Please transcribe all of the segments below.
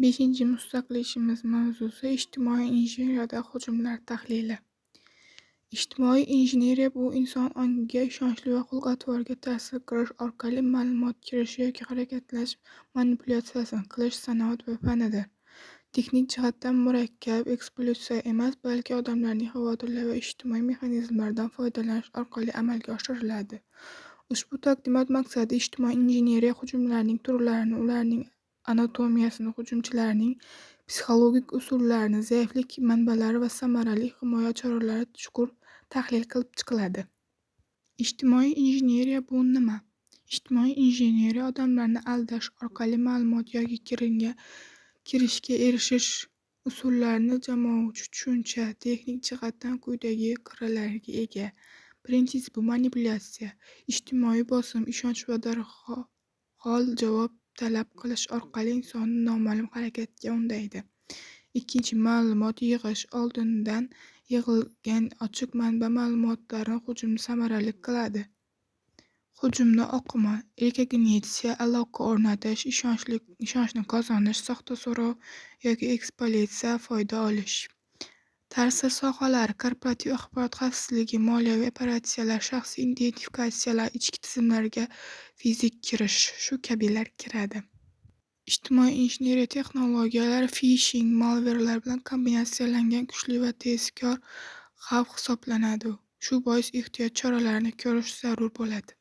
Beshinchi mustaqil ishimiz mavzusi ijtimoiy injeneriyada hujumlar tahlili. Ijtimoiy injeneriya bu inson ongiga ishonchli va xulq-atvorga ta'sir qilish orqali ma'lumot kirishi yoki harakatlash manipulyatsiyasini qilish sanoat va fanidir. Texnik jihatdan murakkab ekspluatatsiya emas, balki odamlarning xavotirlari va ijtimoiy mexanizmlardan foydalanish orqali amalga oshiriladi. Ushbu taqdimot maqsadi ijtimoiy injeneriya hujumlarining turlarini, ularning anatomiyasini, hujumchilarning psixologik usullarini, zaiflik manbalari va samarali himoya choralari chuqur tahlil qilib chiqiladi. Ijtimoiy injeneriya bu nima? Ijtimoiy injeneriya odamlarni aldash orqali ma'lumot yoki kirishga erishish usullarini jamoavchi tushuncha, texnik jihatdan quyidagi qirralariga ega. Birinchisi bu manipulyatsiya. Ijtimoiy bosim, ishonch va darhol javob talab qilish orqali insonni noma'lum harakatga undaydi. Ikkinchi ma'lumot yig'ish. Oldindan yig'ilgan ochiq manba ma'lumotlarini hujumni samarali qiladi. Hujumni oqimi, rekognitsiya, aloqa o'rnatish, ishonchni qozonish, soxta so'rov yoki ekspluatatsiya foyda olish. Ta'sir sohalari: korporativ axborot xavfsizligi, moliyaviy operatsiyalar, shaxsiy identifikatsiyalar, ichki tizimlarga fizik kirish shu kabilar kiradi. Ijtimoiy injeneriya texnologiyalari phishing, malverlar bilan kombinatsiyalangan kuchli va tezkor xavf hisoblanadi. Shu bois ehtiyot choralarini ko'rish zarur bo'ladi.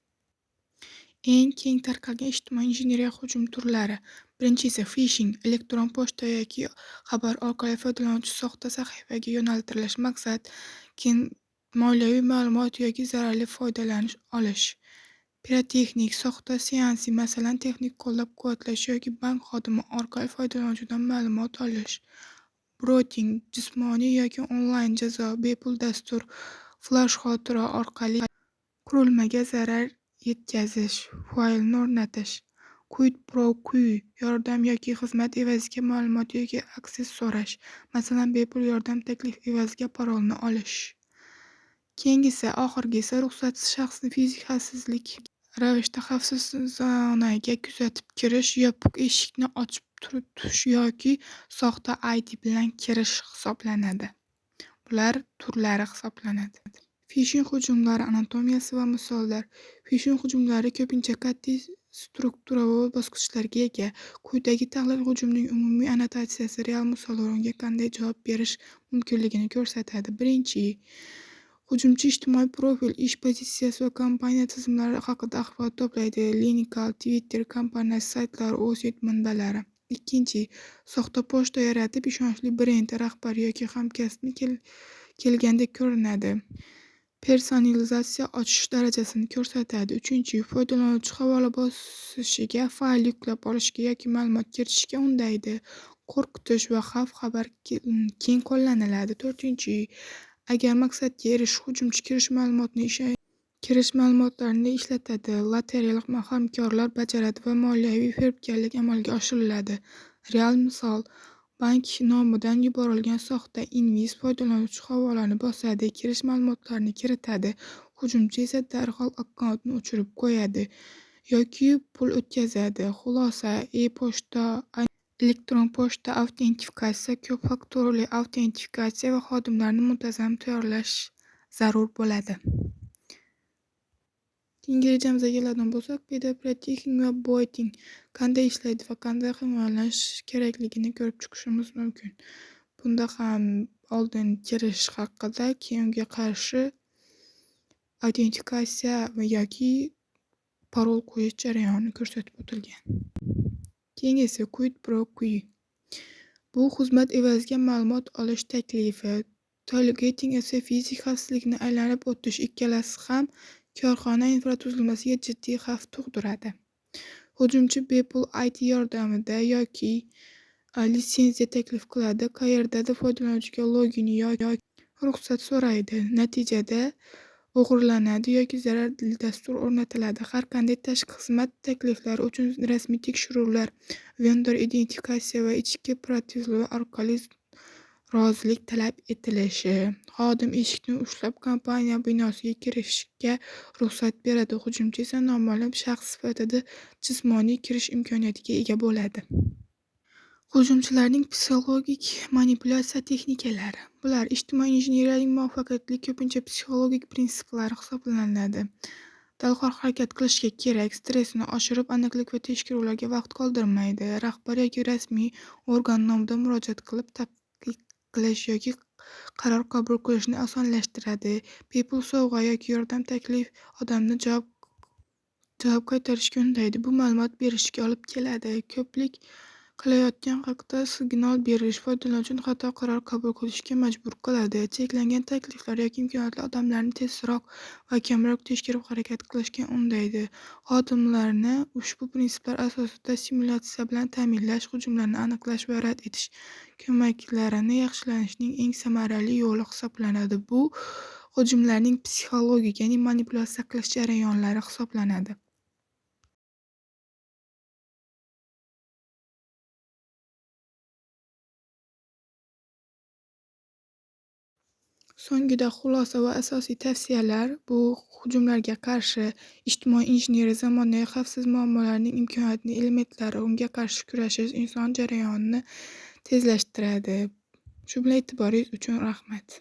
Eng keng tarqalgan ijtimoiy injeneriya hujum turlari. Birinchisi phishing, elektron pochta yoki xabar orqali foydalanuvchi soxta sahifaga yo'naltirilish. Maqsad keyin moliyaviy ma'lumot yoki zararli foydalanish olish. Pirotexnik, soxta seansi, masalan, texnik qo'llab-quvvatlash yoki bank xodimi orqali foydalanuvchidan ma'lumot olish. Broting, jismoniy yoki onlayn jazo, bepul dastur, flash xotira orqali qurilmaga zarar yetkazish, faylni o'rnatish. Quid pro quo, yordam yoki xizmat evaziga ma'lumot yoki aksess so'rash. Masalan, bepul yordam taklif evaziga parolni olish. Keyingisi, oxirgisi ruxsatsiz shaxsni fizik xavfsizlik ravishda xavfsiz zonaga kuzatib kirish, yopiq eshikni ochib turitish yoki soxta ID bilan kirish hisoblanadi. Bular turlari hisoblanadi. Phishing hujumlari anatomiyasi va misollar. Phishing hujumlari ko'pincha qat'iy struktura va bosqichlarga ega. Quyidagi tahlil hujumning umumiy annotatsiyasi, real misollar, unga qanday javob berish mumkinligini ko'rsatadi. Birinchi, hujumchi ijtimoiy profil, ish pozitsiyasi va kompaniya tizimlari haqida axborot to'playdi. LinkedIn, Twitter kompaniyasi saytlari, OSINT manbalari. Ikkinchi, soxta pochta yaratib, ishonchli brend, rahbar yoki hamkasbni kelgandek ko'rinadi. Personalizatsiya ochish darajasini ko'rsatadi. Uchinchi, foydalanuvchi havola bosishiga, fayl yuklab olishga yoki ma'lumot kiritishga undaydi. Qo'rqitish va xavf xabar keng qo'llaniladi. To'rtinchi, agar maqsadga erishish hujumchi kirish ma'lumotlarini ishlatadi, lateral hamkorlar bajaradi va moliyaviy firibgarlik amalga oshiriladi. Real misol: bank nomidan yuborilgan soxta invoys, foydalanuvchi havolani bosadi, kirish ma'lumotlarini kiritadi, hujumchi esa darhol akkauntni o'chirib qo'yadi yoki pul o'tkazadi. Xulosa: e-pochta, elektron pochta autentifikatsiya, ko'p faktorli autentifikatsiya va xodimlarni muntazam tayyorlash zarur bo'ladi. Keyingi rejamizga keladigan bo'lsak, pedopratixing va boting qanday ishlaydi va qanday himoyalanish kerakligini ko'rib chiqishimiz mumkin. Bunda ham oldin kirish haqida, keyin unga qarshi autentifikatsiya va yoki parol qo'yish jarayoni ko'rsatib o'tilgan. Keyingisi quid pro quo. Bu xizmat evaziga ma'lumot olish taklifi. Targeting esa fizik xavfsizlikni aylanib o'tish ikkalasi ham korxona infratuzilmasiga jiddiy xavf tug'diradi. Hujumchi bepul IT yordamida yoki litsenziya taklif qiladi, qayerdadir foydalanuvchiga login yoki ruxsat so'raydi. Natijada o'g'irlanadi yoki zararli dastur o'rnatiladi. Har qanday tashqi xizmat takliflari uchun rasmiy tekshiruvlar, vendor identifikatsiya va ichki protsesslar orqali rozilik talab etilishi. Xodim eshikni ushlab kompaniya binosiga kirishga ruxsat beradi. Hujumchi esa noma'lum shaxs sifatida jismoniy kirish imkoniyatiga ega bo'ladi. Hujumchilarning psixologik manipulyatsiya texnikalari. Bular ijtimoiy injeneriyaning muvaffaqiyatli ko'pincha psixologik prinsiplari hisoblanadi. Darhol harakat qilishga kerak, stressni oshirib, aniqlik va tekshiruvlarga vaqt qoldirmaydi. Rahbar yoki rasmiy organ nomidan murojaat qilib, tadqiq qilish yoki qaror qabul qilishni osonlashtiradi. Bepul sovg'a yoki yordam taklif odamni javob qaytarishga undaydi. Bu ma'lumot berishga olib keladi. Ko'plik qilayotgan haqda signal berish foydalanuvchini xato qaror qabul qilishga majbur qiladi. Cheklangan takliflar yoki imkoniyatlar odamlarni tezroq va kamroq tekshirib harakat qilishga undaydi. Xodimlarni ushbu prinsiplar asosida simulyatsiya bilan ta'minlash, hujumlarni aniqlash va rad etish ko'maklarini yaxshilanishning eng samarali yo'li hisoblanadi. Bu hujumlarning psixologik, ya'ni manipulyatsiya qilish jarayonlari hisoblanadi. So'nggida xulosa va asosiy tavsiyalar bu hujumlarga qarshi ijtimoiy injeneriya zamonaviy xavfsiz muammolarning imkoniyatli elementlari, unga qarshi kurashish inson jarayonini tezlashtiradi. Shu bilan e'tiboringiz uchun rahmat.